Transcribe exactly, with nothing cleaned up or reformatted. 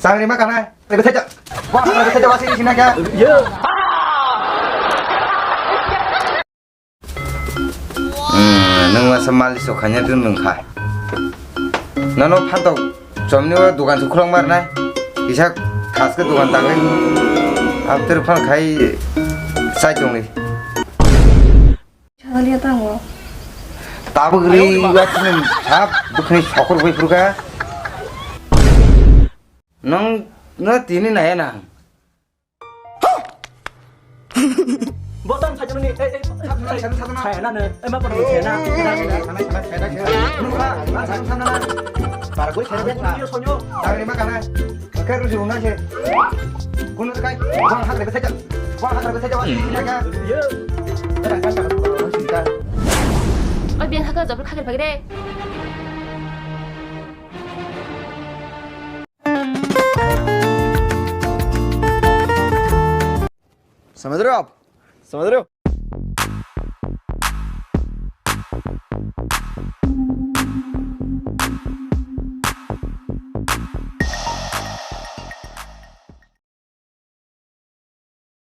Tangri ma kana? Rebe thajak. Wa, rebe thajak, wa, sini, sini, ya. Hmm, nwng masa mali so khanya dun nwng kha. Nono phantok chomni o dukan su khulong mar nai. Isa khaske dukan tangwi. Abter phan khai sai tongni. Sagaliya tango. Tabuk ri wa chini sap dukhni sokur bai purga. Nwng no tini naya na. Botan sajani, eh, eh, sajana ne, eh, ma kono sajana. Bar goi sajana. Tangri ma kana? Khe ruju na se. Kunu kai, bang hak rebe sajak. Bang hak rebe sajak. Oi, biang haka jabra khagir bagre. समझ रहे हो आप? समझ रहे हो?